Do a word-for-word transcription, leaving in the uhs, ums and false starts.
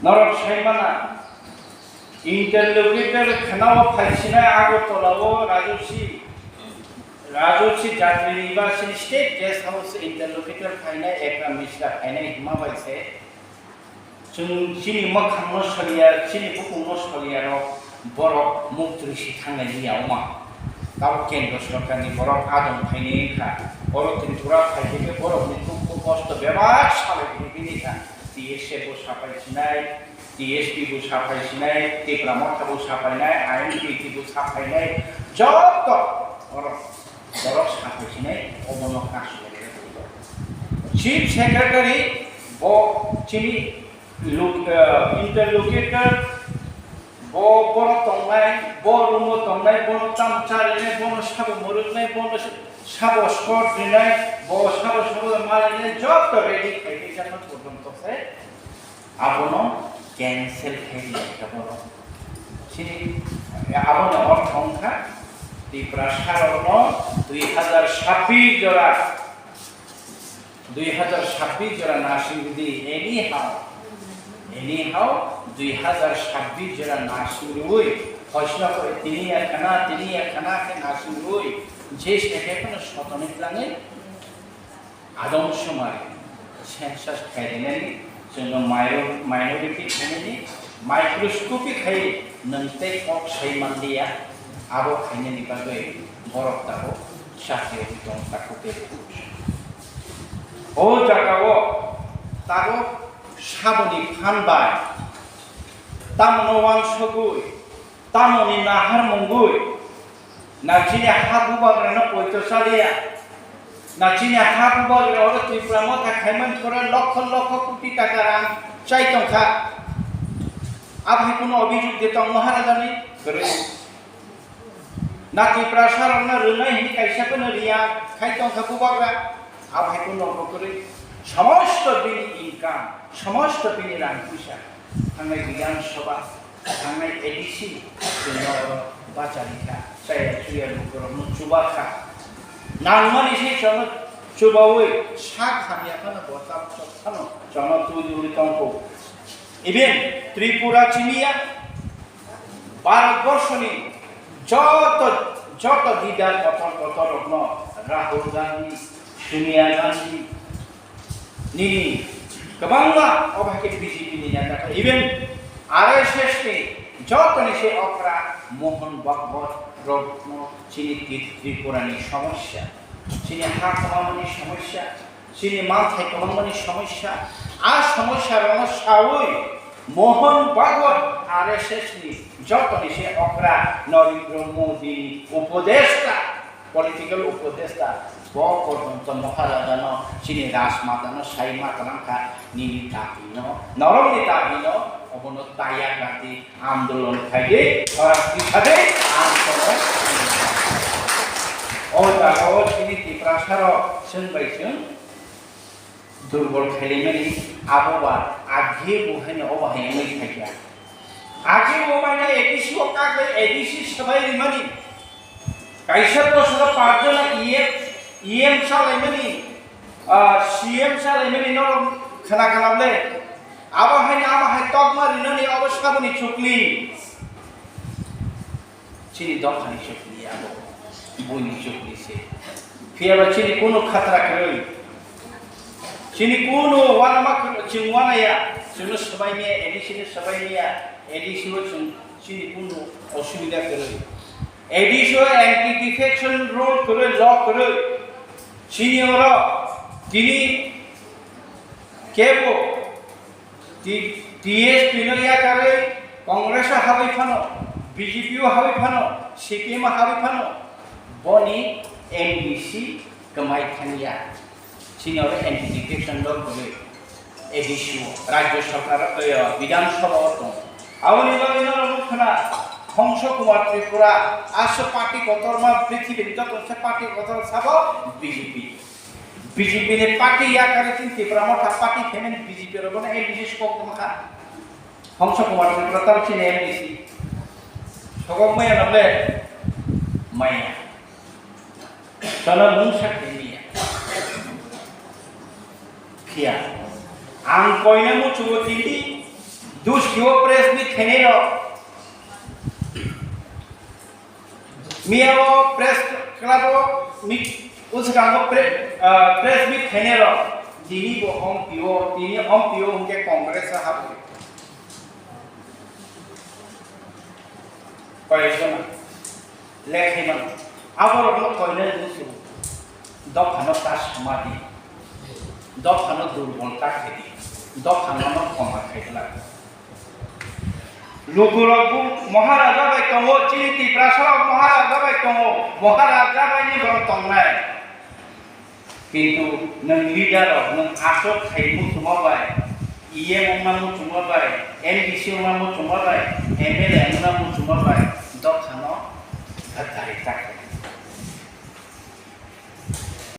Norok sai mana, interlocutor khwnao phaisinai Agartala o Rajorsi, Rajorsi Jatri Nibasini State Guest House interlocutor phainai Ekram Mishra phainai hima bai se. Chwng chini mwkhangno soliya, chini bukungno soliyarok borok muktwi si thangnai liya wngma. Tabuk kendro sorkarni borok adong phainai wngkha. Oro Tripura phaikhe borokni dukhu kosto bebak salai phai bini kha. T S F bo sapai sinai, T S P bo sapai sinai, Tipra Motha bo sapainai, I N P T bo sapainai, joto oro borok sapai sinai, obono kasu. Chief Secretary bo chini lu-, eh, interlocutor, bo borok tongnai, bo room o tongnai, bono tam charinai, bono sabo mwrwknai, bono sabo shot rinai, bo sabo sabo malainai, joto ready khai khe jagna program tokse. Abono cancel khai riyakha borok. Chini, abono ortho wngkha Tiprasarokno dui hazar sabbish jora, dui hazar sabbish jora nasing rwdi, anyhow, anyhow, dui hazar sabbish jora nasing rwui, hoisno koi tini ya khana, tini ya khana khe nasing rwui, je se khe phano sotoni twlangwi, Adam somai census khairani chwngno minor-, minority khainani microscopy khai nwng tei kok sai manliya, abo khainani bagwi borok tabuk chakri tong takhuk tei. O jagao tabuk saboni phan bai tamono wansugwi, tamoni nahar mungwi, na chini ha bubagrano poito chaliya, na chini ha bubagra oro Tipra Motha khaiman kora lokho lokho koti taka rang chai tongkha. Abhai kuno obhijog de tong Maharajani? Kwrwi. Na Tiprasarokno rwnai hwnwi kaisa phano riya khai tongkha bubagra? Abhai kuno kwrwi. Somosto bini income, somosto bini rang puisa thangnai Bidhan Sabha, thangnai A D C, chwngno oro bachari kha, chaya chuya lukurokno chuba kha. Nangmani se chwngno chubaui sak hamya phano bo tabuk phano chwngno twi twi tongkho. Even Tripura chini ya, Bharat borshoni joto, joto leader kotor kotor rokno, Rahul Gandhi, Sonia Gandhi, nini kwbangma obo hai khe B J P ni neta khe, even R S S ni jotoni se okra Mohan Bhagwat rokno chini Tri-, Tripura ni somosya, chini ha kwbangma ni somosya, chini manthai kwbangma ni somosya, a somosya rokno saui Mohan Bhagwat R S S ni jotoni se okra Narendra Modi ni upodeshta, political upodeshta, bo porjonto Maharaja no chini Rajmata no sai ma kwlangkha, nini dabi no, norok ni dabi no, obono taya kati andolon khaidi, ora bisade andolon. O jaga o chini Tiprasa rok chwng bai chwng durbol khaimani abo ba agi bo haino obo hai wngwi khaikha. Agi bo maina A D C o kagwi A D C swbai rimani. Kaisa bosongo pachjona E M, E M salaimani, ah, C M salaimani norok khna khna le. Abo haino abo hai tokma rinani abo saboni chukli. Chini dophani chukli abo, buini chukli se. Phiyaba chini kunu khatra kwrwi. Chini kunu wanama kwrwi, chwng wanaya, chwngno swbai maya, A D C no swbai maya, A D C o chwng chini kunu osubida kwrwi. A D C o anti defection rule kwrwi, law kwrwi. Chini oro tini kebo T-, T S P no yakarwi Congress o habwi phano, B J P o habwi phano, C P M o habwi phano, boni M D C kwmai thangya. Chini oro anti defection law kwrwi A D C o, Rajya Sarkar, eh, Bidhan Sabha o tongo. Aboni bagwi norok nukha na, Hongso Kumar Tripura, aswk party kotorma, prithibini joto se party kotor sabo B J P. B J P ni party yakarwi chini Tipra Motha party phaimani B J P rok bono M D C sokok tongkha. Hongso Kumar Tripura tamo chini M D C. Sokok maya nokle maya. Chwla mungsa khe maya. Phiya. Ang koina muchungo tini Duskio press meet khainai rok. Miya o press club o meet, o swkango pre-, ah, press meet khainai rok. Tini bo ompio, tini ompio hwnkhe Congress o habwi. Koyekjona lekhai mano. Aborokno koinai muchung. Dophano ta sama di. Dophano durbol ta khe di. Dophano no koma khai glak. Lukurok bo Maharaja bai tongo, chini Tiprasa rok Maharaja bai tongo. Maharaja bai ni borok tongnai. Kintu nwng leader rok, nwng aswk khai muchungma bai, E M wngma muchungma bai, M D C wngma muchungma bai, M L A wngma muchungma bai, dophano gadari ta khe.